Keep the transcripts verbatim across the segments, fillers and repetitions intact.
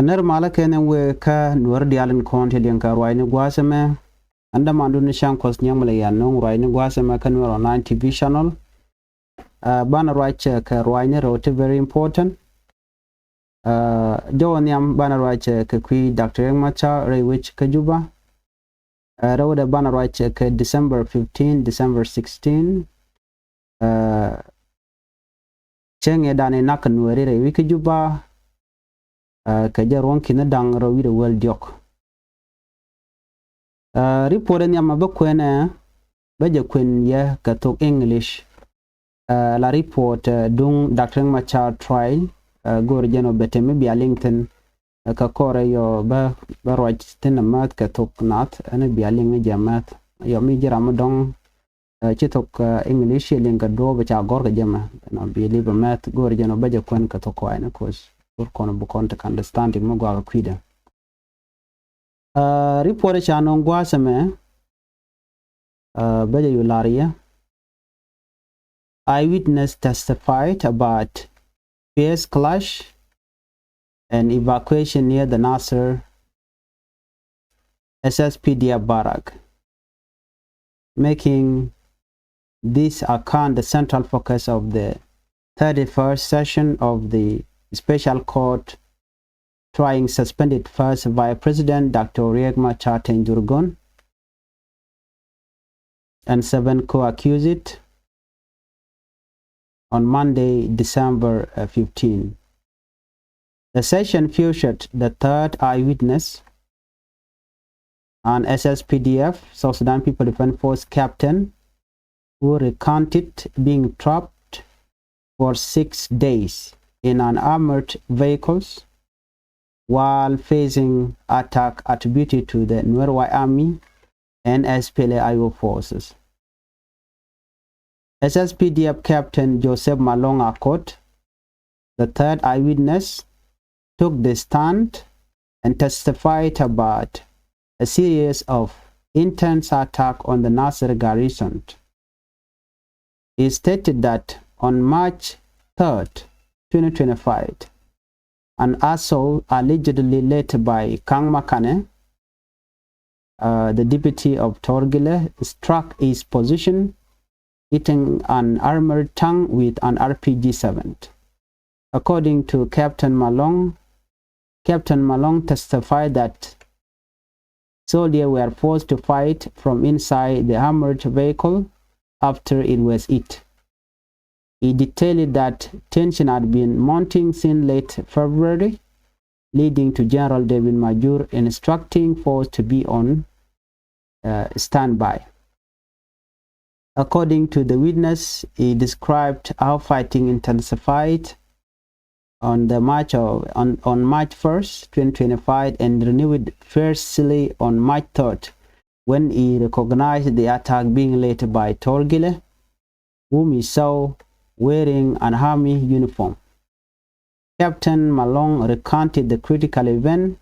Nɛr malä kɛn ɛn wëë kä Nuäär diaal in kɔn ti liŋ kɛ ruacni gua̱a̱th ɛmɛ. Ɛn dämandun ni Cäŋ Kuɔth Nyiɛŋ mi lɛ yɛn nööŋ ruacni gua̱a̱th ɛmɛ kä Nuer Online T V channel. Ɛ, banɛ ruac kɛ ruacni rɛw ti very important. Ɛ, jɔwä nhiam banɛ ruac kɛ kui̱ Doctor Riek Machar rɛy wec kä Juba. Ɛ, rɛwdɛ banɛ ruac kɛ December fifteen, December sixteen. Ɛ, cäŋ ëë dan ɛ nak Nuääri rɛy wec kä Juba. Ɛ, kɛ jɛ ruɔ̱ŋ ki̱n da̱ŋ rɛw wi̱cdɛ wäl diɔ̱k. Ɛ, report ɛ nhiam a bä kuɛn ɛ bä jɛ kuɛn yɛ kɛ thok English. Ɛ, la report, ɛ, duŋ Doctor Riek Machar trial, ɛ, go̱o̱r jɛn ɔ bɛ tɛm mi bia liŋ thi̱n. Ɛ, kɛ kɔrɛ yɔ bä, bä ruac thi̱n ɛ määth kɛ thok Naath ɛn bia liŋ jɛ määth. Yɔ mi ji̱ ram mi dɔ̱ŋ, ɛ, ci thok, ɛ, English ci liŋ kɛ duɔ̱ɔ̱p ca gɔ̱r kɛ jɛ mɛ. Ɛn ɔ bi li̱p ɛ määth go̱o̱r jɛn ɔ bä jɛ kuɛn kɛ thok kɔaacni koc. Go̱o̱r kɔn bi kɔn ti kɛ understanding mi gɔaa kɛ kui̱dɛ. Ɛ, report ca nööŋ gua̱a̱th ɛmɛ, ɛ, bä jɛ yu lar yɛ. Eyewitness testified about fierce clash and evacuation near the Nasser S S P D F barrack, making this account the central focus of the thirty-first session of the Special Court trying suspended First Vice President Doctor Riek Machar Teny Dhurgon and seven co-accused on Monday, December, uh, fifteen. The session featured the third eyewitness, an S S P D F, South Sudan People Defense Force captain, who recounted being trapped for six days in an armored vehicles while facing attack attributed to the Nuer White Army and S P L A I O forces. S S P D F Captain Joseph Malong Akot, the third eyewitness, took the stand and testified about a series of intense attack on the Nasser garrison. He stated that on March third, twenty twenty-five, an assault allegedly led by Kang Makane, uh, the deputy of Torgile, struck his position, hitting an armored tank with an R P G seven. According to Captain Malong, Captain Malong testified that soldiers were forced to fight from inside the armored vehicle after it was hit. He detailed that tension had been mounting since late February, leading to General David Majur instructing force to be on, uh, standby. According to the witness, he described how fighting intensified on the March of, on, on March first, twenty twenty-five, and renewed fiercely on March third, when he recognized the attack being led by Torgile, whom he saw wearing an army uniform. Captain Malong recounted the critical event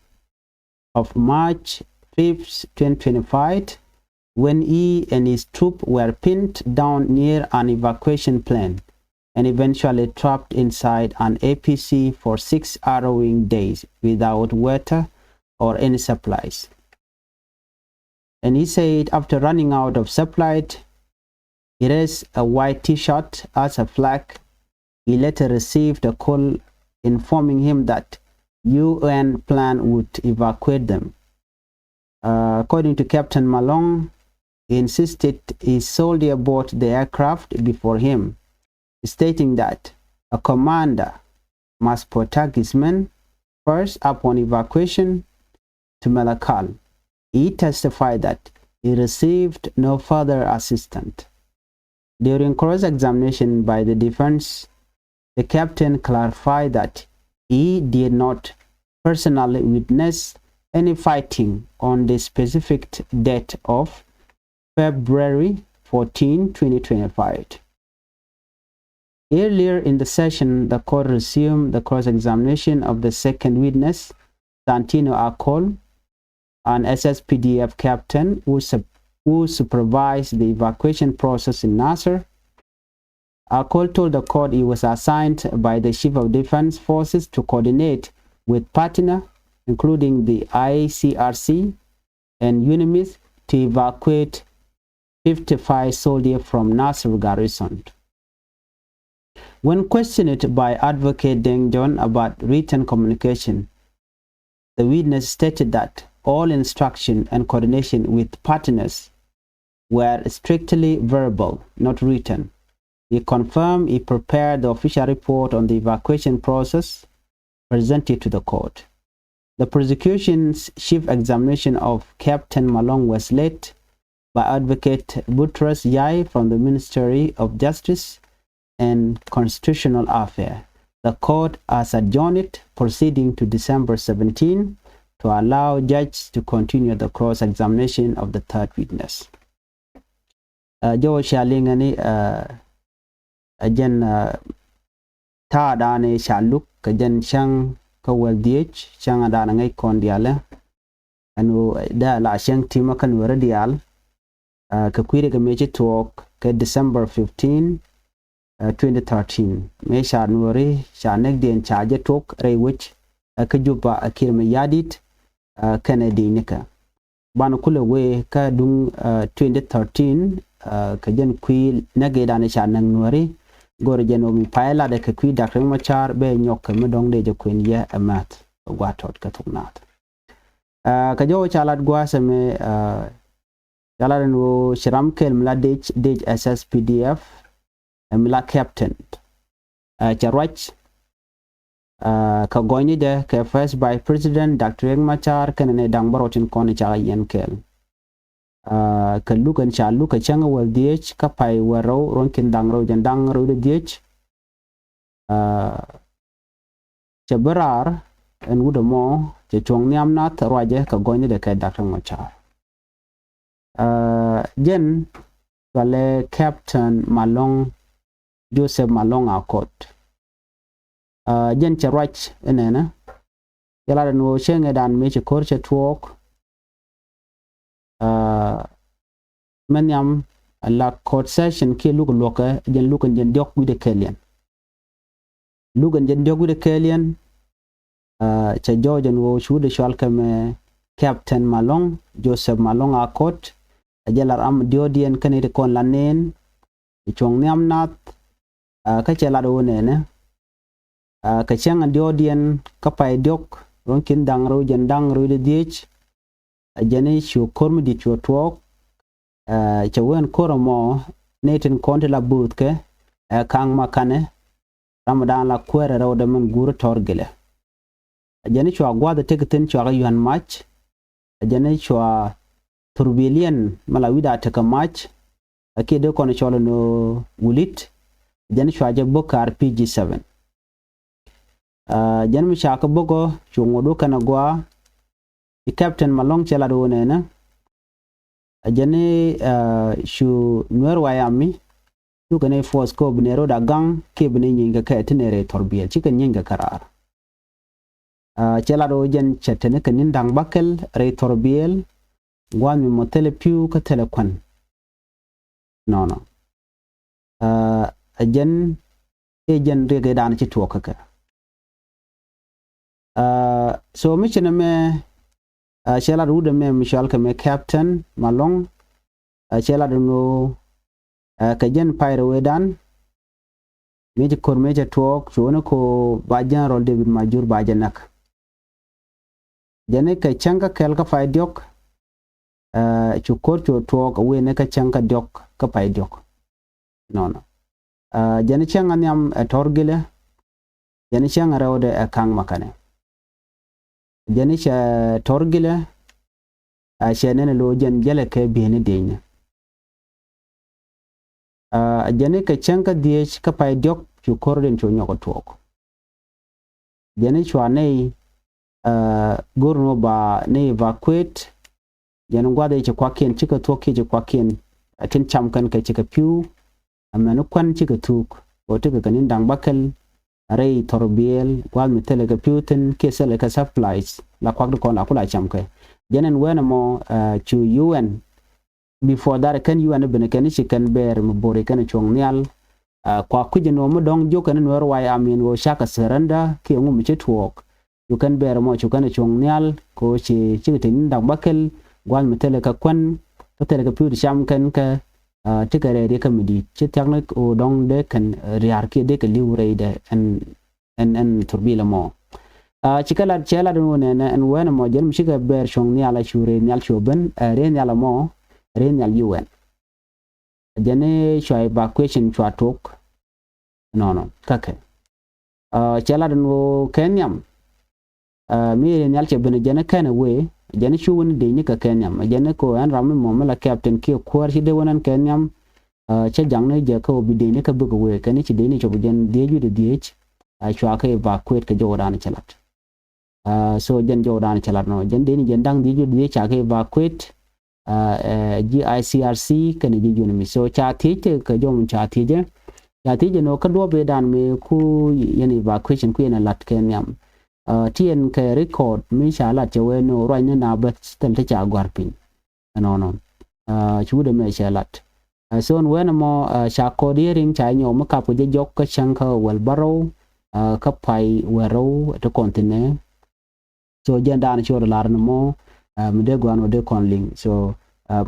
of March fifth, twenty twenty-five, when he and his troop were pinned down near an evacuation plane and eventually trapped inside an A P C for six harrowing days without water or any supplies. And he said after running out of supply, he raised a white T-shirt as a flag. He later received a call informing him that U N plane would evacuate them. Uh, according to Captain Malong, he insisted his soldier board the aircraft before him, stating that a commander must protect his men first upon evacuation to Malakal. He testified that he received no further assistance. During cross-examination by the defense, the captain clarified that he did not personally witness any fighting on the specific date of February fourteen, twenty twenty-five. Earlier in the session, the court resumed the cross-examination of the second witness, Santino Akol, an S S P D F captain who, sup- who supervised the evacuation process in Nasser. Akol told the court he was assigned by the Chief of Defense Forces to coordinate with partner including the I C R C and UNMISS, to evacuate fifty-five soldiers from Nasir garrison. When questioned by Advocate Deng John about written communication, the witness stated that all instruction and coordination with partners were strictly verbal, not written. He confirmed he prepared the official report on the evacuation process presented to the court. The prosecution's chief examination of Captain Malong was led by Advocate Butrus Yai from the Ministry of Justice and Constitutional Affairs. The court has adjourned proceeding to December seventeen to allow judge to continue the cross-examination of the third witness. Ɛ, jɔwä ca liŋɛ ni, ɛ, ɛ jɛn, ɛ, ta̱a̱ da̱a̱n i̱ ca luk kɛ jɛn cäŋ kä wäl dhieec, cäŋ da̱a̱n ŋäc kɔn diaalɛ. Ɛn ɣöö dee la cäŋ ti̱mä kä Nuäärä diaal, ɛ, kɛ kui̱dɛ kɛ mëë ci tuɔɔk kɛ December fifteen, ɛ, twenty thirteen. Mëë ca Nuääri ca näkdiɛn ca jɛ tuɔɔk rɛy wec, ɛ, kä Juba, ɛ, Kiir Mayardit, ɛ, kɛnɛ di̱i̱nikɛ. Banɛ kulɛ wee kä duŋ, ɛ, twenty thirteen, ɛ, kɛ jɛn kui̱ näk ëëdan ca näk Nuääri, go̱rɛ jɛn ɣöö mi pay latdɛ kɛ kui̱ Dak Riek Machar bɛ nyɔk kɛ mi dɔ̱ŋ dee jɛ kuën yɛ ɛ määth kɛ gua̱a̱th tɔt kɛ thok naath. Ɛ, kɛ jɔwä ca lat gua̱a̱th ɛmɛ, ɛ, ca lat ɛn ɣöö ci ram kɛl mi la dec, dec S S P D F, ɛ mi la captain. Ɛ, cɛ ruac, ɛ, kɛ gɔ̱nyni jɛ kɛ First Vice President Dak Riek Machar kɛnɛ ni da̱ŋ bärɔw tin kɔn i̱ cakɛ yɛn kɛɛl. Ɛ, kɛ luk ɛn ca luk kɛ cäŋ wäl dhieec kä pay wäl rɛw ruɔ̱n ki̱n da̱ŋ rɛw jɛn da̱ŋ rɛw di dhieec. Ɛ, cɛ bi raar ɛn wut ɛmɔ cɛ cuɔ̱ŋ nhiam nath ruacɛ kɛ gɔ̱nyni jɛ kɛ Dak Riek Machar. Ɛ, jɛn cɔalɛ Captain Malong, Joseph Malong Akot. Ɛ, jɛn cɛ ruac inɛnɛ. Cɛ lat ɛn ɣöö cäŋ ëëdan mëë ci ko̱r cɛ tuɔɔk. Ɛ, mɛ nhiam ɛ la court session kiɛ luk luɔ̱kɛ, jɛn luk ɛn jɛn diɔ̱k wi̱cdɛ kɛɛliɛn. Luk ɛn jɛn diɔ̱k wi̱cdɛ kɛɛliɛn, ɛ, cɛ jɔɔc ɛn ɣöö cuudɛ cɔal kɛ mɛ Captain Malong, Joseph Malong Akot, ɛ jɛ la ram diɔ̱ɔ̱kdiɛn kɛnɛ ti kɔn la nɛɛn, cuɔ̱ŋ nhiam nath, ɛ, kä cɛ lat ɣöö nɛnɛ, ɛ, kɛ cäŋ diɔ̱ɔ̱kdiɛn kä pay diɔ̱k ruɔ̱n ki̱n da̱ŋ rɛw jɛn da̱ŋ rɛw di dhieec, ɛ jɛn i̱ cu ko̱r mi di̱t cu tuɔɔk, ɛ, cɛ wee ɛn ko̱r ɛmɔ nɛy tin kɔn ti la bööthkɛ, ɛ, Kaŋ Makanɛ, ram mi da̱a̱n la kuäärɛ rɛwdɛ min guuri Tɔr Gilɛ. Ɛ jɛn i̱ cua gua̱a̱th ɛ tek thi̱n cua kɛ yua̱n mac. Ɛ jɛn i̱ cua thurbiliɛn mi la wi̱cdɛ a tekɛ mac, ɛ kiɛ dee kɔn cɔl ɛn ɣöö wulit. Ɛ jɛn i̱ cua jɛ bök kɛ R P G seven. Ɛ jɛn mi ca kɛ bök ɔ cu ŋuɔ̱t wä kɛn agɔaa. I̱ Captain Malong cɛ lat ɣöö nɛnɛ, ɛ jɛn i̱, ɛ, cu Nuer White Army, cukɛ nɛy force kä bi nɛy rɔ̱ da̱ gaŋ kiɛ bi nɛy nyieeny kɛ kɛ ti nɛy rɛy thurbiɛl, cikɛ nyieeny kɛ kɛ raar. Ɛ, cɛ lat ɣöö jɛn cɛ te ni kɛ ni̱n da̱ŋ bäkɛl rɛy thurbiɛl, gua̱a̱th mi mɔ thilɛ pi̱w kä thilɛ kuän. Nɔnɔ. Ɛ, ɛ jɛn, ɛ jɛn riɛk ëëdan ci tuɔɔk kä kɛ. Ɛ, so mi ci nɛmɛ, ɛ, cɛ lat wut ɛmɛ mi cɔal kɛ mɛ Captain Malong, ɛ, cɛ lat ɛn ɣöö, ɛ, kɛ jɛn pay rɛw ëëdan, mëë ci ko̱r mëë cɛ tuɔɔk, cu wä ni ko ba General David Majur ba jɛ näk. Jɛn i̱ kɛ cäŋ kä kɛl kä pay diɔ̱k, ɛ, cu ko̱r cu tuɔɔk ɛ wëë ni kä cäŋ kä diɔ̱k kä pay diɔ̱k. Nɔnɔ. Ɛ, jɛn i̱ cäŋ a nhiam ɛ Tɔr Gilɛ, jɛn i̱ cäŋ a rɛwdɛ ɛ Kaŋ Makanɛ. Jɛn i̱ cɛ Tɔr Gilɛ, ɛ, cɛ nɛn ɛ lo̱o̱ jɛn jälɛ kɛ bi̱i̱ni diecnɛ. Ɛ, jɛn i̱ kɛ cäŋ kä dhieec kä pay diɔ̱k cu ko̱r din cu nyɔk ɛ tuɔɔk. Jɛn i̱ cua nɛy, ɛ, go̱r ni wä ba nɛy evacuate. Jɛn gua̱th i̱ ci kuakiɛn cikɛ thuɔ̱k kiɛ ci kuakiɛn, ɛ, tin cam kɛn kɛ cikɛ pi̱w. Amäni kuän cikɛ thuk ɣöö tekɛ kɛ ni̱n da̱ŋ bäkɛl rɛy thurbiɛl, gua̱a̱th mi thilɛ kɛ pi̱w thi̱n kiɛ thilɛ kɛ supplies la kuak ti kɔn la ku la cam kɛ. Jɛn ɛn wee nɛmɔ, ɛ, cu U N, before that kɛn U N i̱ ben kɛn i̱ ci kɛn bɛɛr mi bo̱r i̱ kɛn i̱ cuɔ̱ŋ nhial. Ɛ, kua kui̱c ɛn ɣöö mi dɔ̱ŋ jiök kɛn i̱ Nuɛr White Army ɛn ɣöö cakɛ surrender kiɛ ŋu mi ci tuɔɔk. Cu kɛn bɛɛr mɔ cu kɛn cuɔ̱ŋ nhial kɛ ɣöö ci cikɛ te ni dak bäkɛl gua̱a̱th mi thilɛ kɛ kuän kä thilɛ kɛ pi̱w ti cam kɛn kɛ, ah, ti kɛ rɛɛt ikä mi di̱i̱t ci thia̱k ni ɣöö dɔ̱ŋ dee kɛn, eh, ria̱a̱r kiɛ dee kɛ li̱w rɛydɛ ɛn, ɛn, ɛn thurbilɛ mɔ. Ah, cikɛ lat cɛ lat ɛn ɣöö nɛnɛ ɛn wɛnɛ mɔ jɛn mi cikɛ bɛɛr cuɔ̱ŋ nhial a cu rɛy nhial cu ben, eh, rɛy nhial ɛmɔ rɛy nhial U N. Jɛn i̱ cua evacuation cua tok. Nɔnɔ kakɛ. Ah, cɛ lat ɛn ɣöö kɛ nhiam. Ah, mi rɛy nhial cɛ ben jɛn i̱ kɛn i̱ wee jɛn i̱ cu wun i̱ dec ni kɛ kɛ nhiam jɛn i̱ kɛ ɣöö ɛn ram mi mɔ mi la captain kiɛ kuäär ci dee wun ɛn kɛ nhiam. Ah, cä jaŋni jɛ kä ɣöö bi dec ni kä bikɛ wee kɛn i̱ ci dec ni cop jɛn dhiec wi̱cdɛ dhiec. Ah, cua kɛ evacuate kɛ jɔwdan cɛ lat. Ah, so jɛn jɔwdan cɛ lat nɔ jɛn deni jɛn da̱ŋ dhiec wi̱cdɛ dhiec ca kɛ evacuate. Ah, eh, ji̱ I C R C kɛnɛ ji̱ UNMISS. So ca thiec tɛ kɛ jɔw mi ca thiecɛ. Ca thiecɛ nɔ kä duɔ̱ɔ̱p i̱ dan mi ku yɛn evacuation ku yɛn ɛ lat kɛ nhiam. Ah, ti yɛn kɛ record mi ca lat cɛ wee nɔ ruacni na bä thil ti ca gɔ̱a̱r piny. Ɛnɔnɔ. Ah, ci wut ɛmɛ cɛ lat. Ah, so ɛn wɛn ɛmɔ, ah, ca kɔɔt hearing ca nyɔk mi kap kɛ jɛ jɔk kä cäŋ kä wäl bärɔw, ah, kä pay wäl rɛw ti kɔn thi̱n ɛ. So jɛn daanɔ ci ɣöö lar ni mɔ, ah, mi dee gɔaa ni ɣöö dee kɔn liŋ. So, ah,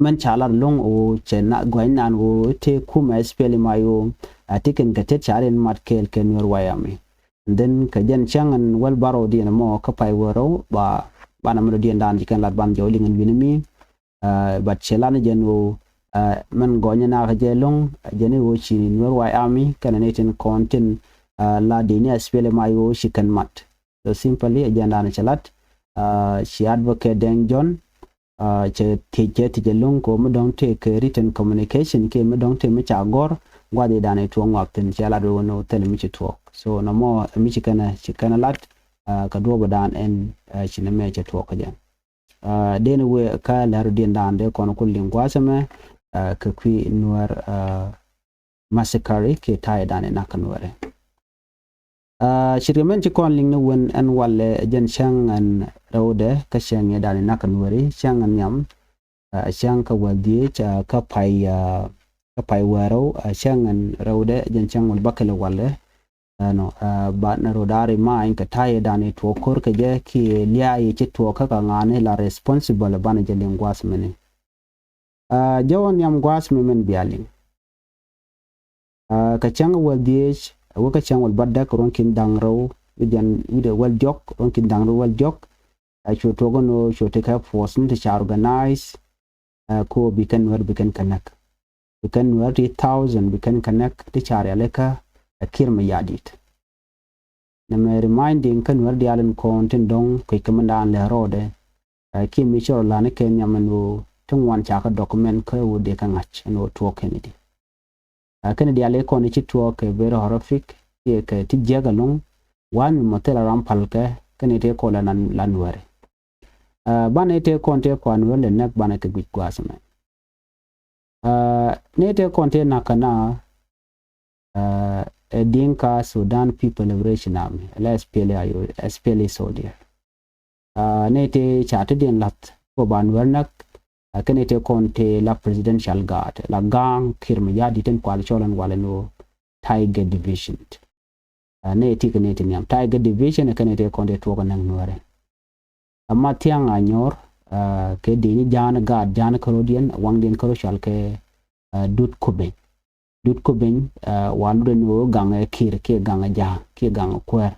mɛn ca lar lo̱ŋ ɣöö cɛ na gɔ̱a̱ny nan ɣöö tëë kumɛ SPLM-IO, ah, ti kɛn kɛ tet ca rin mat kɛɛl kɛ Nuɛr White Army. And then kɛ jɛn cäŋ ɛn wäl bärɔw diɛn mɔ kä pay wäl rɛw ba, banɛ mɛ dɔ̱diɛn dan ci kɛn lat ban jɔw liŋ ɛn wi̱ni mi. Ah, but cɛ lan jɛn ɣöö, ah, mɛn gɔny na kä jɛ lo̱ŋ, jɛn i̱ ɣöö ci Nuɛr White Army kɛnɛ ni tin kɔn tin, ah, la dini SPLM-IO ci kɛn mat. So simply ɛ jɛn dan cɛ lat, ah, ci advocate Deng John, ah, cɛ thiec cɛ thiec ɛ lo̱ŋ kɛ ɣöö mi dɔ̱ŋ tëë kɛ written communication kiɛ mi dɔ̱ŋ tëë mi ca gɔ̱r gua̱th i̱ dan i̱ tuɔɔk ŋɔak thi̱n cɛ lat ɣöö ni ɣöö thilɛ mi ci tuɔɔk. So nɔmɔ mi ci kɛn, ci kɛn lat, ah, kɛ duɔ̱ɔ̱p dan ɛn, ah, ci nɛmɛ cɛ tuɔɔk kä jɛ. Ah, deni wee kä lɛr diɛn dan dee kɔn ku liŋ gua̱a̱th ɛmɛ, ah, kɛ kui̱ Nuɛr, ah, massacre kiɛ ta̱yɛ dan inak kɛ Nuɛri. Ah, ce̱tkɛ mɛn ci kɔn liŋ ni wen ɛn walɛ jɛn cäŋ ɛn rɛwdɛ kä cäŋ i̱ dan inak kɛ Nuɛri, cäŋ ɛn nhiam, ah, cäŋ kä wäl dhiec, ah, kä pay, ah, kä pay wäl rɛw, ah, cäŋ ɛn rɛwdɛ jɛn cäŋ wäl bäkɛl walɛ. Ɛnɔ, ah, banɛ rɔ da̱r i̱ ma̱a̱ in kɛ ta̱yɛ dan i̱ tuɔɔk ko̱r kɛ jɛ kiɛ lia̱a̱ i̱ ci tuɔɔk kä kɛ ŋa̱a̱ni la responsible banɛ jɛ liŋ gua̱a̱th mini. Ah, jɛ wä nhiam gua̱a̱th mi min bia liŋ. Ah, kɛ cäŋ wäl dhiec, wä kɛ cäŋ wäl bädäk ruɔ̱n ki̱n da̱ŋ rɛw, wi̱cdɛ wäl diɔ̱k, ruɔ̱n ki̱n da̱ŋ rɛw wäl diɔ̱k. Ah, cu tuɔɔk ɛn ɣöö cu tekɛ force ni ti ca organize, ah, ko bi kɛn Nuɛr bi kɛn kɛ näk. Bi kɛn Nuɛr ti thousand bi kɛn kɛ näk ti ca rialikä, ah, Kiir Mayardit. Nɛmɛ reminding kä Nuɛr diaal in kɔn tin dɔ̱ŋ kuec kä mindan lɛ rɔɔdɛ. Ah, kiɛ mi cɔl lan kɛ nhiam ɛn ɣöö ti ŋuan ca kä document kä ɣöö dee kä ŋa̱c ɛn ɣöö tuɔɔk Kennedy. Ah, Kennedy diaal in kɔn ci tuɔɔk kɛ very horrific kiɛ kɛ ti jiäk ɛlɔ̱ŋ. Wan mi mɔ thil a ram pal kɛ Kennedy tëë kɔn la nan la Nuɛri. Ah, banɛ tëë kɔn tëë kɔn Nuɛri lɛ näk banɛ kɛ guic gua̱a̱th mɛ. Ah, ni tëë kɔn tëë nak kɛ na, ah, ɛ Dinka Sudan People Liberation Army, la SPLA-IO, SPLA soldier. Ah, ni tëë ca ti diɛn lath kɔ ba Nuɛr näk, ah, kɛ ni tëë kɔn tëë la Presidential Guard, la ga̱a̱ŋ Kiir Mayardit tin kual cɔl ɛn walɛ ni ɣöö Tiger Division. Ah, ni ti kɛ ni ti nhiam Tiger Division kɛ ni ti kɔn ti tuɔk näk Nuɛri. Ama thiaŋ a nyɔr, ah, kɛ dini ja̱a̱n gaat ja̱a̱n kärodiɛn waŋdiɛn kärocɔal kɛ, ah, Dut Kubeny. Dut Kubeny, ah, wa lutdɛ ni ɣöö gaŋ ɛ Kiir kiɛ gaŋ ɛ ja̱a̱ kiɛ gaŋ ɛ kuäär.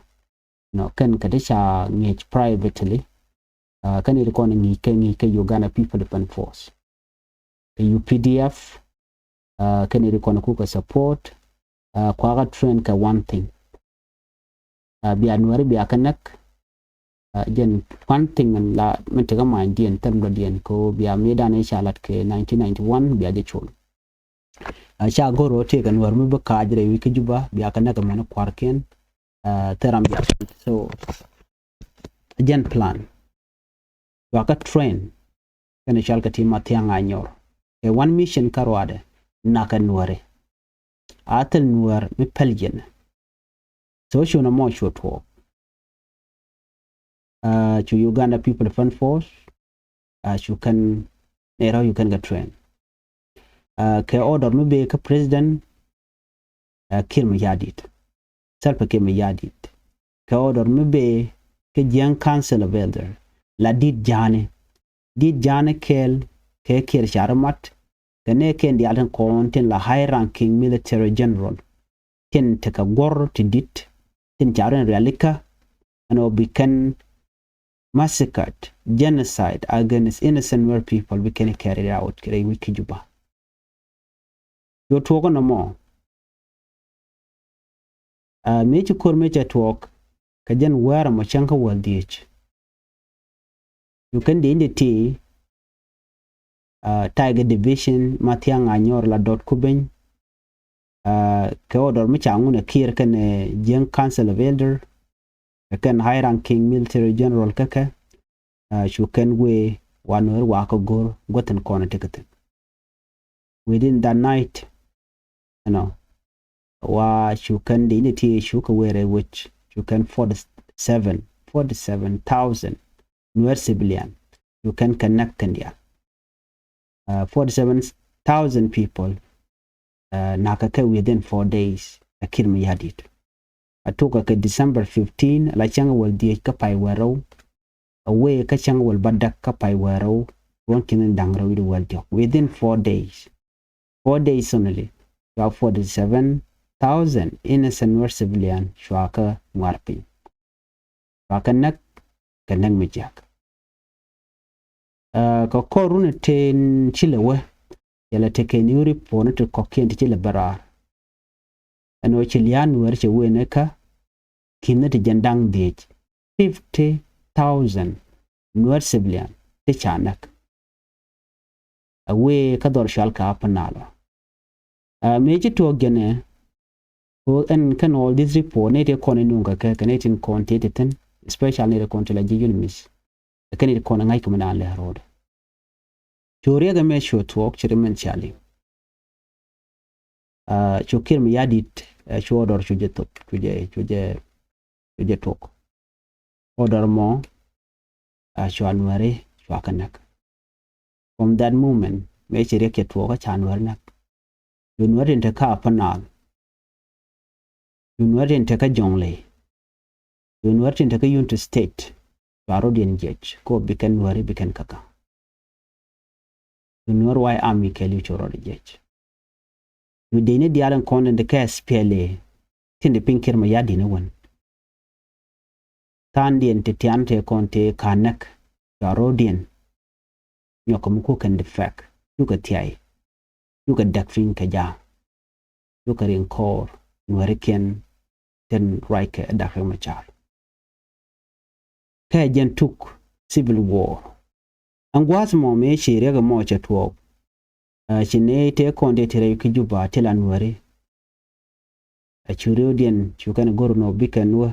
Nɔ kɛn kɛ ti ca ŋi̱eec privately. Ah, kɛn iti kɔn ŋi̱i̱c kɛ ŋi̱i̱c kɛ Uganda People Defense Force. Kɛ U P D F, ah, kɛn iti kɔn kukɛ support, ah, kuakä train kɛ one thing. Ah, bia Nuɛri bia kɛ näk, ah, jɛn one thing la min tekɛ ma̱a̱nydiɛn thil dɔ̱diɛn kɛ ɣöö bia mëëdan i̱ ca lat kɛ nineteen ninety-one bia jɛ col. Ah, ca go̱r ɣöö tëëkɛ Nuɛr mi bi ka̱a̱c rɛy wi̱c kä Juba bia kɛ näk ɛmɛn kua̱rkiɛn, ah, thil ram bia. So jɛn plan. Cuakä train kɛnɛ cɔal kɛ ti Mathiaŋ Anyor. Ɛ one mission kä ruaadɛ, nakɛ Nuɛri. A thil Nuɛr mi päl jɛn. So cu nɔmɔ cu tuɔɔk. Ah, cu Uganda People Defense Force, ah, cu kɛn nɛy rɔ̱ cu kɛn kɛ train. Ah, kɛ order mi bee kä president, ah, Kiir Mayardit. Salva Kiir Mayardit. Kɛ order mi bee kä Jiɛŋ Council of Elder, la dit ja̱a̱ni. Dit ja̱a̱ni kɛɛl kɛ Kiir ca rɔ mat kɛ nɛɛkɛn diaal tin kɔn tin la high ranking military general tin tekɛ guɔ̱r ti dit tin ca rɔ in rialikä, ɛn ɔ bi kɛn massacred, genocide against innocent Nuer people bi kɛn carried out kɛ rɛy wi̱c kä Juba. Cu tuɔɔk ɛnɔ mɔ. Aa, mëë ci ko̱r mëë cɛ tuɔɔk kɛ jɛn wäär ɛmɔ cäŋ kä wäl dhieec. Cu kɛn diecni ti, aa, Tiger Division, Mathiang Anyor la dɔt Kubeny, aa, kɛ order mi ca ŋun ɛ Kiir kɛnɛ, aa, Jiɛŋ Council of Elder, kɛ kɛn high ranking military general kä kɛ, aa, cu kɛn wee wa Nuɛr wa kä go̱r guäthin kɔn ɛ tekɛ thi̱n. Within that night, you know, wa cu kɛn diecni ti cu kɛ wee rɛy wec, cu kɛn forty seven, forty seven thousand Nuer civilian, cu kɛn kɛ näk kɛn diaal. Aa, forty seven thousand people, aa, nakä kɛ within four days ɛ Kiir Mayardit. A tukä kɛ December fifteen, la cäŋ wäl dhieec kä pay wäl rɛw, a wee kä cäŋ wäl bädäk kä pay wäl rɛw, ruɔ̱n ki̱n da̱ŋ rɛw wi̱cdɛ wäl diɔ̱k. Within four days, four days only, cua forty seven thousand innocent Nuer civilian cua kä ŋuar piny. Cua kɛ näk kɛ näk mi jiäk. Aa, kɛ kɔr run tëë ci lɛ wä, yɛlɛ tekɛ new report ni ti kɔ̱kiɛn ti ci lɛ bä raar. Ɛn ɣöö ci lia̱a̱ Nuɛr cɛ wee ni kä ki̱n ni ti jɛn da̱ŋ dhieec, fifty thousand Nuɛr civilian ti ca näk. A wee kä dhɔr cual kɛ Upper Nile. Aa, mëë ci tuɔɔk jɛnɛ, ɣöö ɛn kɛn all this report ni ti kɔn in nuŋ kɛ kɛ, kɛ ni tin kɔn ti ti thi̱n, especially ni ti kɔn ti la ji̱ UNMISS. Kɛ ni ti kɔn in ŋa̱c kɛ mi naan lɛ ro̱o̱dɛ. Cu riɛk ɛmɛ cu tuɔɔk ci ri mɛn cia liŋ. Aa, cu Kiir Mayardit, aa, cu order cu jɛ thop, cu jɛ, cu jɛ, cu jɛ tuɔɔk. Order mɔ, aa, cua Nuɛri cua kɛ näk. From that moment, mëë ci riɛk cɛ tuɔɔk kä ca Nuɛri näk. Cu Nuɛri tin te kä Upper Nile, cu Nuɛri tin te kä Jonglei, cu Nuɛri tin te kä Unity State, cua rɔ̱diɛn jiɛc kɛ ɣöö bi kɛn Nuɛri bi kɛn käkä. Cu Nuɛr White Army kɛɛliw cu rɔɔdɛ jiɛc. Cu dec ni diaal in kɔn in te kɛ SPLA tin te piny Kiir Mayardit ni wän. Tha̱a̱ŋdiɛn ti tian tëë kɔn tëë ka näk, cua rɔɔdiɛn nyɔk kɛ mi ku kɛn defect, cukɛ thiay, cukɛ däk piny kɛ ja̱a̱ŋ, cukɛ riŋ kɔɔr Nuɛrikiɛn tin ruackɛ ɛ Dak Riek Machar. Kɛ jɛn tuk civil war. Ɛn gua̱a̱th mɔ mëë ci riɛk ɛmɔ cɛ tuɔɔk, aa, ci nɛy tëë kɔn tëë te rɛy kä Juba ti la Nuɛri. Aa, cu rɔɔdiɛn cu kɛn go̱r nɔ bi kɛn wä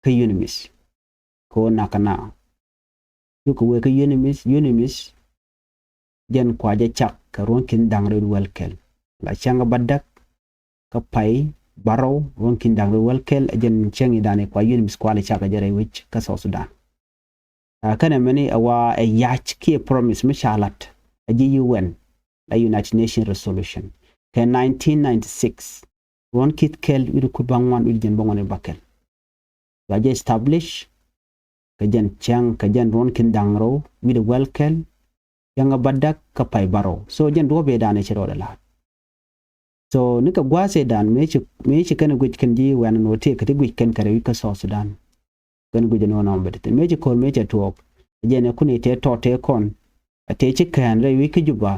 kä UNMISS. Kɛ ɣöö nakä na cukɛ wee kä UNMISS, UNMISS jɛn kua jɛ cak kɛ ruɔ̱n ki̱n da̱ŋ rɛw wäl kɛl. La cäŋ bädäk kä pay bärɔw ruɔ̱n ki̱n da̱ŋ rɛw wäl kɛl, ɛ jɛn cäŋ i̱ da̱ŋ i̱ kua UNMISS kua lɛ cak kɛ jɛ rɛy wec kä South Sudan. Aa, kɛnɛ mɛni ɛ wa ɛ yac kiɛ promise mi ca la̱t ɛ ji̱ UN, la United Nations resolution kɛ nineteen ninety-six. Ruɔ̱n ki̱th kɛl wi̱cdɛ kut bäŋuan wi̱cdɛ jiɛn bäŋuan i̱ bäkɛl. Cua jɛ establish kɛ jɛn cäŋ, kɛ jɛn ruɔ̱n ki̱n da̱ŋ rɛw wi̱cdɛ wäl kɛl, cäŋ bädäk kä pay bärɔw. So jɛn duɔ̱ɔ̱p ëëdan ɛ ci rɔɔdɛ la̱a̱t. So nikɛ gua̱a̱th ëëdan mëë ci, mëë ci kɛn guic kɛn ji̱ wɛn nɔ tëë kɛ ti guic kɛn kɛ rɛy wi̱c kä South Sudan. Kɛn guic ɛn ɣöö nɔmɔ bɛ ti thi̱n. Mëë ci ko̱r mëë cɛ tuɔɔk, ɛ jɛn ɛ kun i̱ tëë tɔt tëë kɔn, ɛ tëë ci kään rɛy wi̱c kä Juba,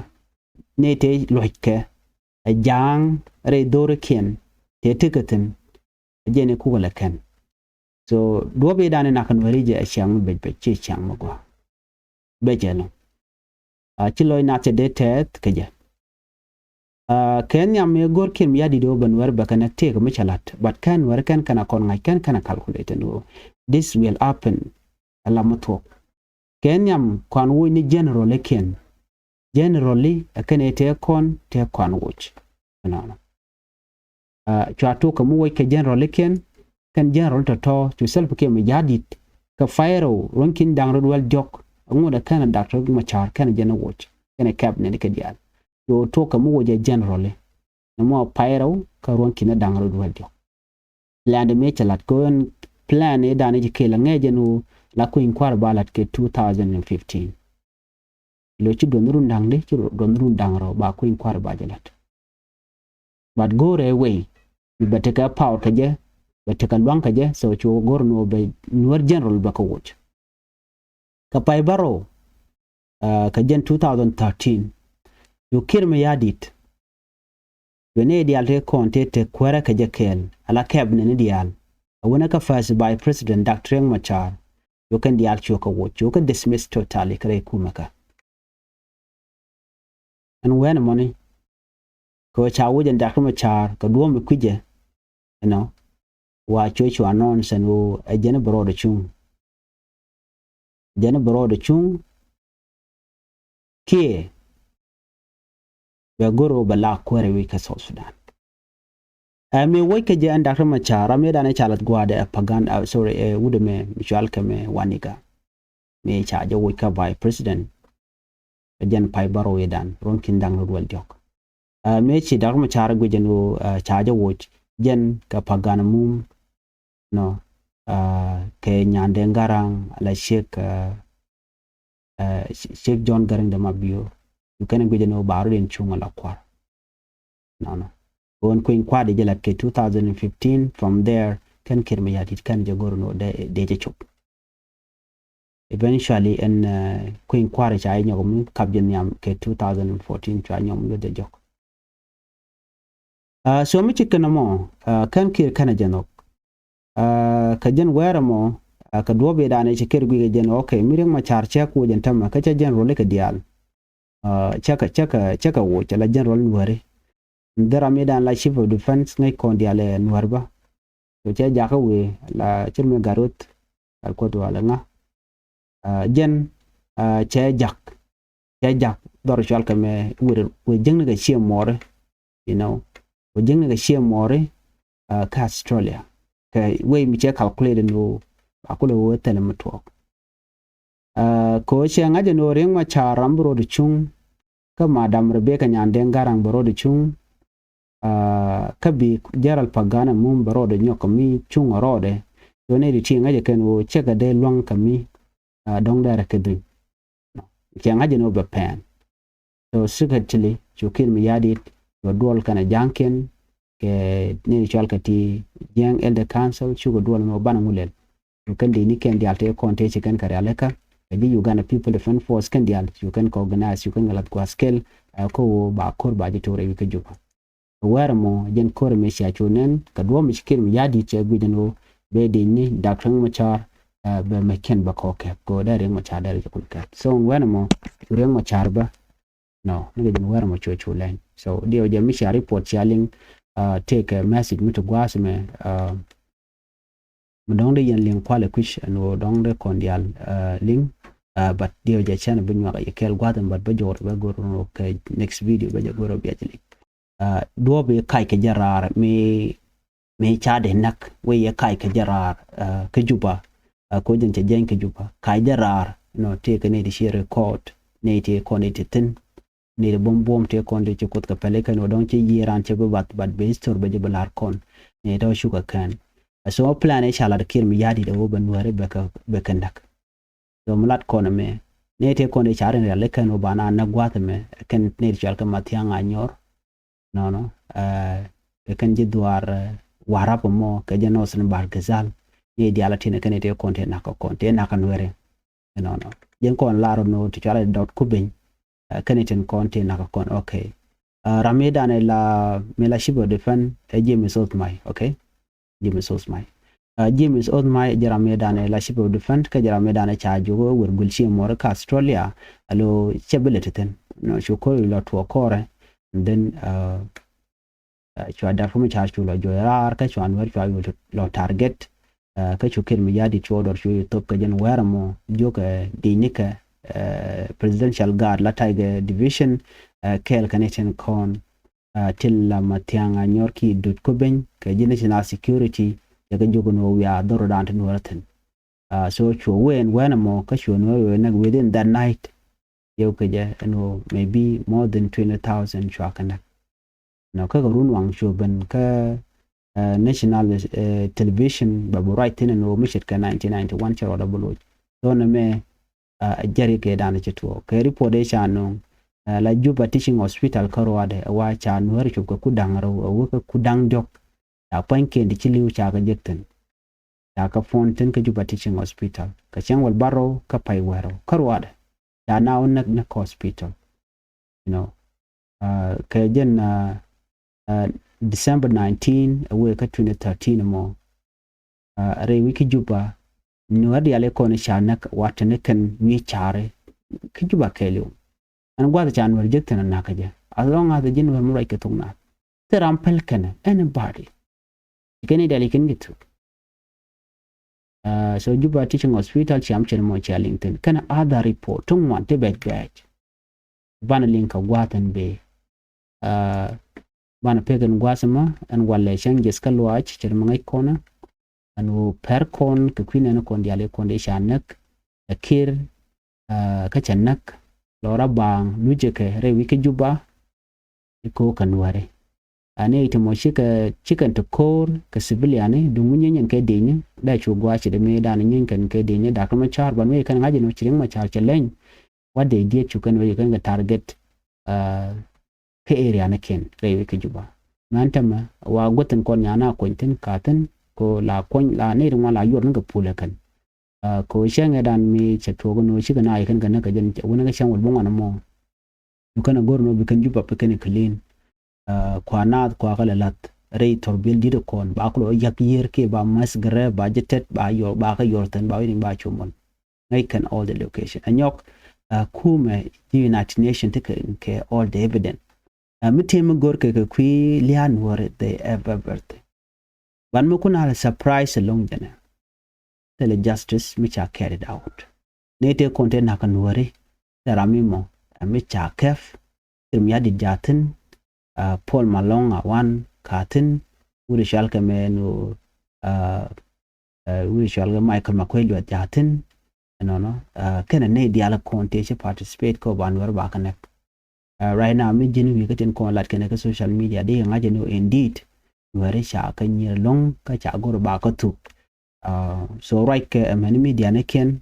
ni tëë luɔ̱ckɛ ɛ ja̱a̱ŋ rɛy dho̱rikiɛn tëë tekɛ thi̱n. Ɛ jɛn i̱ kukɛ lɛ kɛn. So duɔ̱ɔ̱p i̱ da̱a̱n i̱ nak kɛ Nuɛri jɛ ɛ ciaŋ mi bec bec, ci ciaŋ mi gɔaa. Bec ɛlɔ̱ŋ. Aa, ci lɔc nath cɛ dee tɛth kɛ jɛ. Aa, kɛ nhiam mëë go̱r Kiir Mayardit ɣöö bɛ Nuɛr bɛ kɛn ɛ tëëk mi cɛ la̱t. But kɛn Nuɛr kɛn kɛn a kɔn ŋa̱c, kɛn kɛn a calculate ɛn ɣöö this will happen. Ɛ la mi thuɔ̱k. Kɛ nhiam kuan woc ni general ikiɛn. General i̱ ɛ kɛn ɛ tëë kɔn, tëë kɔn woc. Ɛnɔnɔ. Aa, cua tok kɛ mi woc kɛ general ikiɛn, kɛn general tɔ̱tɔ̱, cu Salva Kiir Mayardit kɛ pay rɛw ruɔ̱n ki̱n da̱ŋ rɛw wäl diɔ̱k, ŋot ɛ kɛn ɛ Dak Riek Machar kɛn ɛ jɛn ɛ woc, kɛn ɛ cabinet kɛ diaal. Cu tok kɛ mi woc ɛ general i̱, nɔmɔ pay rɛw kä ruɔ̱n ki̱n da̱ŋ rɛw wäl diɔ̱k. Lɛ̈ɛ̈ndɛ mëë cɛ la̱t kɛ ɣöö ɛn plan ëë dan i̱ ci kɛl a ŋɛɛ jɛn ɣöö la kui̱ny kua̱r ba la̱t kɛ two thousand and fifteen. Lo ci duɔth run da̱ŋ di, ci duɔth run da̱ŋ rɛw ba kui̱ny kua̱r ba jɛ la̱t. But go̱o̱rɛ wei, bɛ tekɛ power kɛ jɛ, bɛ tekɛ lua̱ŋ kɛ jɛ, so cu go̱o̱r ni wä bɛ Nuer general bɛ kɛ woc. Kɛ pay bärɔw, uh, kɛ jɛn two thousand thirteen, cu Kiir Mayardit, cu ni diaal tëë kɔn tëë te kuäärä kɛ jɛ kɛɛl, ala cabinet ni diaal. A wänä kä first vice president Doctor Riek Machar, cu kɛn diaal cu kɛ woc, cu kɛ dismiss totally kɛ rɛy kumɛ kä. Ɛn wɛn mɔni, kɛ ɣöö ca woc ɛn Doctor Machar kɛ duɔ̱ɔ̱p mi kui̱cɛ, you know, wa cuɛ cu announce ɛn ɣöö ɛ jɛn bɛ rɔɔdɛ cuŋ. Jɛn bɛ rɔɔdɛ cuŋ kiɛ bɛ go̱r ɣöö bɛ la kuäärɛ wi̱c kä South Sudan. Ɛ mi woc kä jɛ ɛn Doctor Machar, ram mi dan ɛ ca la̱th gua̱a̱dɛ ɛ Pagan, uh, sorry, ɛ wut ɛmɛ mi cual kɛ mɛ Waniga. Mi ca jɛ woc kä vice president. Ɛ jɛn pay bärɔw i̱ dan, ruɔ̱n ki̱n da̱ŋ rɛw duel diɔ̱k. Ɛ mi ci Doctor Machar guic ɛn ɣöö, ɛ, ca jɛ woc, jɛn kɛ Pagan Amum, nɔ, ɛ, kɛ Nyandeng Garang, ala Sheikh, ɛ, ɛ, Sheikh John Garang de Mabior. Cu kɛn guic ɛn ɣöö ba rɔɔdɛ cuŋ ala kua̱r. Nɔnɔ. Ɣöö ɛn kui̱ny kua̱r di jɛ la̱t kɛ two thousand and fifteen, from there, kɛn Kiir Mayardit kɛn jɛ go̱r ni ɣöö dee, dee jɛ cop. Eventually, ɛn, uh, kui̱ny kua̱r ca jɛ nyɔk mi kap jɛ nhiam kɛ two thousand and fourteen, cua nyɔk mi jɛ jɔk. Uh, so mi ci kɛn mɔ, uh, kɛn Kiir kɛn jɛ nhɔk. Uh, kɛ jɛn wɛɛr mɔ, uh, kɛ duɔ̱ɔ̱p i̱ dan ɛ ci Kiir guic kɛ jɛn, okay, mi Riek Machar cɛ kuɔc ɛn tämɛ, kä cɛ general kɛ diaal. Uh, cɛ kɛ, cɛ kɛ, cɛ kɛ woc, ala general Nuääri. Dhɛ ram mi dan la chief of defense ŋäc kɔn diaal ɛ Nuäär bä. So cɛ jakä wee la cir mi gat ruth, gat kuoth wala ŋa. Uh, jɛn, uh, cɛ jak, cɛ jak dhɔr cual kɛ mɛ wër, wër jiäkni kɛ cie mɔri, you know. Wër jiäkni kɛ cie mɔri, uh, kä Australia. Kɛ wee mi cɛ calculate ni wä, ba kulɛ wä thɛlɛ mi tuɔɔk. Uh, kɛ ɣöö cɛ ŋa̱c ɛn ɣöö Riek Machar ram bi rɔɔdɛ cuŋ, kä Madam Rebecca Nyandeng Garang bi rɔɔdɛ cuŋ, uh, kä bi General Pagan Amum bi rɔɔdɛ nyɔk kɛ mi cuŋ rɔɔdɛ, so nɛy ti ti ŋa̱c ɛ kɛn ɣöö cɛ kɛ dee lua̱ŋ kɛ mi, uh, dɔ̱ŋ dɛrɛ kɛ dhuny. Cɛ ŋa̱c ɛn ɣöö bɛ pɛn. So secretly, cu Kiir Mayardit, cu duɔl kɛnɛ ja̱ŋkiɛn, kɛ ni cual kɛ ti Jiɛŋ Elder Council, cukɛ duɔl ni wä banɛ ŋulɛl. Cu kɛn dini kɛn diaal tëë kɔn tëë ci kɛn kɛ rialikä, kɛ ji̱ Uganda People Defense Force kɛn diaal, cu kɛn kɛ organize, cu kɛn kɛ lath gua̱a̱th kɛl, ɛ, kä wä ba ko̱r ba ji̱ tok rɛy wi̱i̱ kä Juba. Kɛ wɛɛr ɛmɔ, jɛn ko̱r ɛmɛ cia cu nɛn, kɛ duɔ̱ɔ̱p mi ci Kiir Mayardit cɛ guic ɛn ɣöö bɛ dini Doctor Riek Machar, ɛ, bɛ mɛ kɛn bɛ kɔk kɛp, kɛ wä dee Riek Machar dee rɛ jɛ kun kɛp. So, wɛɛr ɛmɔ, cu Riek Machar bä, no, ni kɛ jɛn wɛɛr ɛmɔ cuɛ cu lɛny. So, diɛw jɛ mi cia report cia liŋ, uh, tëëkɛ message mi ti gua̱a̱th mɛ, uh, mi dɔ̱ŋ di yɛn liŋ kualɛ kui̱c ɛn ɣöö dɔ̱ŋ di kɔn diaal, uh, liŋ, uh, but diɛw jɛ cɛn bi nyuak jɛ kɛɛl gua̱a̱th ɛn, but bä jɔɔr bä go̱r run kɛ next video bä jɛ go̱r bia jɛ liŋ. Uh, duɔ̱ɔ̱p i̱ kac kɛ jɛ raar mi, mi ca dee näk wee yɛ kac kɛ jɛ raar, uh, kä Juba, uh, ko jɛn cɛ jɛny kä Juba. Kac jɛ raar, nɔ, tëëkɛ ni ti ci record, ni ti kɔn ni ti thi̱n, ni ti buɔ̱m buɔ̱m tëë kɔn ti ci kuoth kɛ pɛli kɛn wä dɔ̱ŋ ci yiëë raan cɛ bi bath, but bɛ history bɛ jɛ bi la̱r kɔn, ni tɔ cukɛ kɛn. Uh, so plan i̱ ca lat Kiir Mayardit ɛ wä bɛ Nuääri bɛ kɛ, bɛ kɛ näk. So mi lat kɔn ɛmɛ, ni tëë kɔn ti ca rin rialikä ni wä ba na näk gua̱a̱th ɛmɛ, kɛn ni ti cual kɛ Mathiaŋ Anyɔr. Nɔnɔ, ɛ, kɛ kɛn ji̱ dhuaar, ɛ, Warap ɛmɔ, kɛ jɛ Northern Bahr el Ghazal. Ni diaal a tin kɛn tëë kɔn tëë nak kɛ kɔn, tëë nak kɛ Nuääri. Nɔnɔ. Jɛn kɔn lar ni wä ti cual ɛ Dot Kubeny. Ɛ, kɛn tin kɔn tëë nak kɛ kɔn, okay. Ɛ, ram mi dan ɛ la, mi la chief of defense, ɛ James Othmai, okay. James Othmai. Uh, James Othmai jɛ ram mi dan ɛ la chief of defense, kä jɛ ram mi dan ɛ ca jok ɛ wër guil ci mɔri kä Australia. Alo cɛ bi lɛ ti thin. Nɔ, cu ko̱r lɔ tuɔɔk kɔrɛ. And then, uh, uh, cua dar kum ca cu lɔ jɔy raar, kä cua Nuäär cua yul lɔ target. Uh, kä cu Kiir Mayardit cu dɔr cu thop kɛ jɛn wɛɛr mɔ, jok ɛ dinikɛ, uh, Presidential Guard la Tiger Division, uh, kɛɛl kɛ ni tin kɔn. Uh, tin la Mathiaŋ Anyɔr ki Dot Kubeny kɛ ji̱ National Security, cɛ kɛ jok ni wä wiaa dhɔr dan tin wä thi̱n. Uh, so cuɛ wee ɛn wɛn ɛmɔ kä cuɛ ni wä wee näk within that night. Yɛ wä kɛ jɛ ɛn wä maybe more than twenty thousand cua kɛ näk. Nɔ, kä kɛ run waŋ cuɛ ben kä, national television bɛ bi ruac thi̱n ɛn ɣöö mi ce̱tkɛ nineteen ninety one cɛ ruɔdɛ bi loc. Thonɛ mɛ a jɛri kɛ dan ci tuɔɔk kɛ report ëë ca nööŋ la Juba Teaching Hospital kä ruaadɛ ɛ wa ca Nuäär cop kɛ ku da̱ŋ rɛw ɛ wä kɛ ku da̱ŋ diɔ̱k. Ca pua̱nykiɛn ti ci li̱w ca kɛ jek thi̱n. Ca kɛ puɔ̱n thi̱n kä Juba Teaching Hospital kɛ cäŋ wäl bärɔw kä pay wäl rɛw kä ruaadɛ. Ca na wä näk näk kä hospital. You know, kɛ jɛn December nineteen ɛ wëë kä twenty thirteen mɔ. Rɛy wi̱c kä Juba Nuäär diaal i̱ kɔn i̱ ca näk watɛ ni kɛn wi̱i̱ ca̱ri kä Juba kɛɛliw. Ɛn gua̱th ca Nuäär jek thi̱n a nakä jɛ as long as ji̱ Nuäär mi ruac kɛ thok nath. Thil ram päl kɛnɛ anybody. Kɛn i̱ diaal i̱ kɛn kɛ thuk. So Juba Teaching Hospital ciam cɛn mɔ cia liŋ thi̱n kɛnɛ other report ti ŋuan ti bɛc bɛc. Banɛ liŋ kɛ gua̱th ɛn bee. Banɛ pek ɛn gua̱th ɛmɔ ɛn walɛ cäŋ jiɛth kä luaac cɛ ri mi ŋäc kɔn. Ɛn ɣöö pɛr kɔn kɛ kui̱ nɛn kɔn diaal i̱ kɔn dee ca näk ɛ kir kä cɛ näk lɔra baaŋ lucɛ kɛ rɛy wi̱c kä Juba. I̱ ko̱o̱k kɛ Nuääri. Ani i̱ ti mɔ cikɛ cikɛn ti ko̱o̱r kɛ civiliani duŋ mi nyienyɛn kɛ di̱cni dee cu gua̱a̱ ci dee mi dan nyienyɛn kɛ di̱cni dak mi ca̱r ban wee kɛn ŋa̱c in wä ci riŋ ma ca̱r cɛ leny. What they did cu kɛn wee kɛn kɛ target kä area ni ken rɛy wee kä Juba. Mɛn tämɛ wa guäthin kɔn nyana kuɔny thi̱n ka thi̱n ko la kuɔny la nɛy ti ŋuan la yuɔr ni kɛ pulɛ kɛn. Ko cäŋɛ dan mi cɛ tuɔɔk ni wä cikɛ na i̱ kɛn kɛ näk kɛ jɛn wä ni kɛ cäŋ wä bi ŋuan mɔ. Dukɛn a go̱r ni wä bi kɛn Juba bi kɛn clean. Kua naath kua kɛ lɛ lath rɛy thɔr bil di̱t kɔn ba kɛ lɔ yak yier kiɛ ba mass grave ba jɛ tɛt ba yɔr ba kɛ yɔr thi̱n ba wi̱n ba cu mɔl. Ŋäc kɛn all the location a nyɔk. Kumɛ ji̱ United Nation ti kɛ all the evidence. Mi tëë mi go̱r kɛ kɛ kui̱ lia̱a̱ Nuääri they have everything. Ban mi kun a lɛ surprise ɛlɔ̱ŋ jɛnɛ. Thilɛ justice mi ca carried out. Ni tëë kɔn tëë nakä Nuääri tɛ ram mi mɔ ɛ mi ca kɛp. Thil mi yadit jathin. Paul Malong a wan kathin. Wuri cual kɛ mɛ nu wuri cual kɛ Michael Makuei Lueth jathin. Ɛnɔnɔ kɛnɛ ni diaal kɔn tëë ci participate kɛ ɔ ba Nuääri ba kɛ näk. Right now mi ji̱n wi̱i̱ kä tin kɔn lat kɛnɛ kä social media di ŋa̱c ɛn ɣöö indeed Nuääri ca kä nyier lo̱ŋ kä ca go̱r ba kä thuk. So ruac kɛ ɛmɛn media ni kiɛn.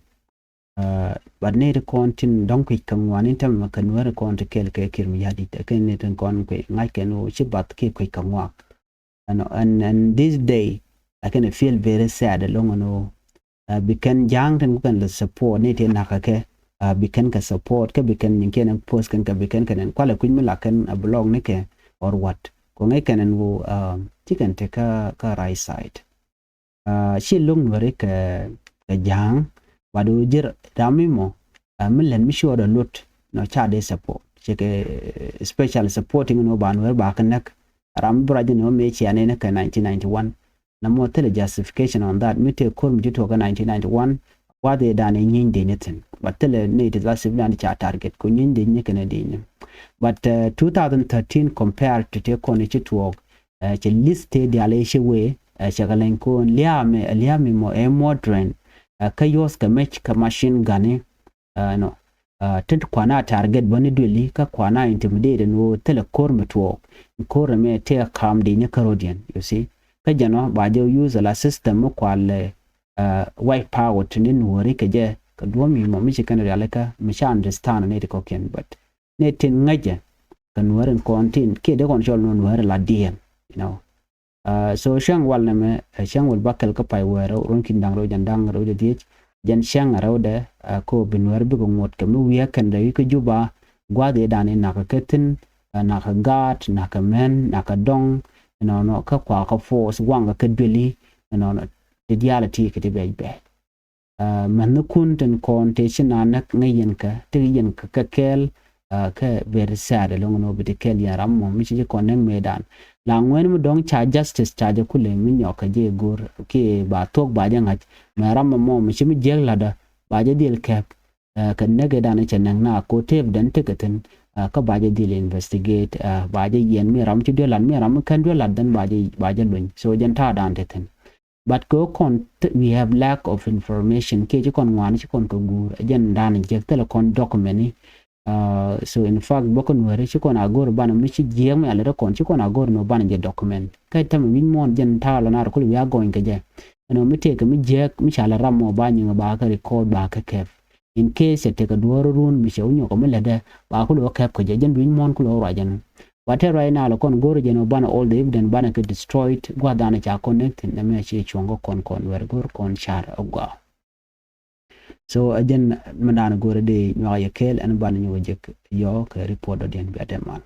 But ni ti kɔn tin dɔ̱ŋ kui̱c kɛ ŋuan in tämɛ kɛ Nuääri kɔn ti kɛl kɛ kir mi ya̱di̱t kɛ ni tin kɔn kui̱c ŋa̱c kɛn ɣöö ci bath kiɛ kui̱c kɛ ŋuak. And, and, and this day I can feel very sad ɛlɔ̱ŋ ɛn ɣöö bi kɛn ja̱a̱ŋ tin ku kɛn lɛ support ni ti nakä kɛ bi kɛn kɛ support kɛ bi kɛn nyin kiɛn ɛn post kɛn kɛ bi kɛn kɛn ɛn kualɛ kui̱c mi la kɛn a blog ni kɛ or what. Ko ŋäc kɛn ɛn wu ci kɛn ti kä kä right side. Ci lo̱ŋ Nuääri kɛ kɛ ja̱a̱ŋ. But wu ji̱ ram mi mɔ mi lɛn mi ci ɣɔt a luɔt nɔ ca dee support ci kɛ special supporting ni wä ba Nuääri ba kɛ näk. Ram mi bi ruac ni wä mëë cia nɛn kɛ nineteen ninety one. Na mɔ thilɛ justification on that mi tëë ko̱r mi ci tuɔɔk kä nineteen ninety one. Gua̱th i̱ dan i̱ nyieeny dec ni thi̱n but thilɛ ni ti la civilian ca target ku nyieeny dec ni kɛn dec ni. But two thousand thirteen compare to tëë kɔn i̱ ci tuɔɔk cɛ list tëë diaal i̱ ci wee cɛ kɛ leny ko̱n lia̱a̱ mi lia̱a̱ mi mɔ ɛ modern. Kä yuɔth kɛ mec kɛ machine gun i̱ nɔ. Tin kuana target bä ni dueli kä kuana intimidate ni wä thilɛ ko̱r mi tuɔɔk. Ko̱r mi tëë kam di ni kärodiɛn, you see. Kä jɛn ɔ ba jɛ use la system mi kualɛ wipe out ni Nuääri kɛ jɛ kɛ duɔ̱m mi mɔ mi ci kɛn rialikä mi ca understand ni ti kɔkiɛn but ni tin ŋäcɛ kɛ Nuääri in kɔn tin kiɛ dee kɔn cɔl ni Nuääri la diɛn, you know. So cäŋ wal nɛmɛ cäŋ wal bakɛl kä pay wee rɛw ruɔ̱n ki̱n da̱ŋ rɛw jɛn da̱ŋ rɛw jɛ dhiec. Jɛn cäŋ a rɛwdɛ ko bi Nuääri bikɛ ŋuɔ̱t kɛ mi wi̱i̱ kɛn rɛw i̱ kä Juba. Gua̱a̱th i̱ dan i̱ nakä kä thi̱n, nakä gaat, nakä män, nakä dɔ̱ŋ. Nɔnɔ kä kuakä force waŋkä kä dueli. Nɔnɔ ti diaal a ti kɛ ti bɛc bɛc. Mɛnhnikun tin kɔn tëë ci na näk ŋäc yɛn kä ti yɛn kä kɛ kɛɛl. Kä very sad ɛlɔŋ ni wä bi ti kɛɛl yɛn ram mɔ mi ci ci kɔn näk mëëdan. La ŋuɛn mi dɔ̱ŋ ca justice ca jɛ kulɛ mi nyɔk kä jɛ go̱r kiɛ ba thuɔ̱k ba jɛ ŋa̱c. Mɛ ram mɔ mi ci mi jiäk la̱tdä ba jɛ dhil kɛp. Kɛ näk ëëdan cɛ näk na ko tëëp den tekɛ thi̱n. Kä ba jɛ dhil investigate ba jɛ yɛn mi ram ci duel la̱t mi ram mi kɛn duel la̱t then ba jɛ ba jɛ luny so jɛn ta̱a̱dan te thi̱n. But kɛ kɔn we have lack of information kiɛ ci kɔn ŋuan ci kɔn kɛ guur ɛ jɛn dan jiäk thilɛ kɔn document ni. Uh, so in fact, bä kɔn weri ci kɔn a go̱r banɛ mi ci jiɛk mi a lɛ rɛ kɔn ci kɔn a go̱r ni banɛ jɛ document. Kɛ tämɛ wi̱ny muɔ̱ɔ̱n jɛn ta̱a̱ lɔ nar kul wi̱i̱ a gɔny kɛ jɛ. Ɛn ɔ mi tëëkɛ mi jiɛk mi ca lɛ ram mɔ ba nyiŋ ba kɛ record ba kɛ kɛp. In case cɛ tekɛ duɔ̱ɔ̱r run mi cɛ wä nyɔk ɔ mi lätdɛ ba kul wä kɛp kɛ jɛ jɛn wi̱ny muɔ̱ɔ̱n kul wä ruacɛ ni. Ba tɛ ruac na lɛ kɔn go̱r jɛ ni wä banɛ all the evidence banɛ kɛ destroyed gua̱th danɛ ca connect nɛ mi a ci cuɔ̱ŋ kɛ kɔn kɔn weri go̱r kɔn car ɛ gɔaa. So ɛ jɛn mi dan go̱r dee nyuak yɛ kɛɛl ɛn banɛ nyuak jek yɔ kɛ report dɔ diɛn bia dɛ mal.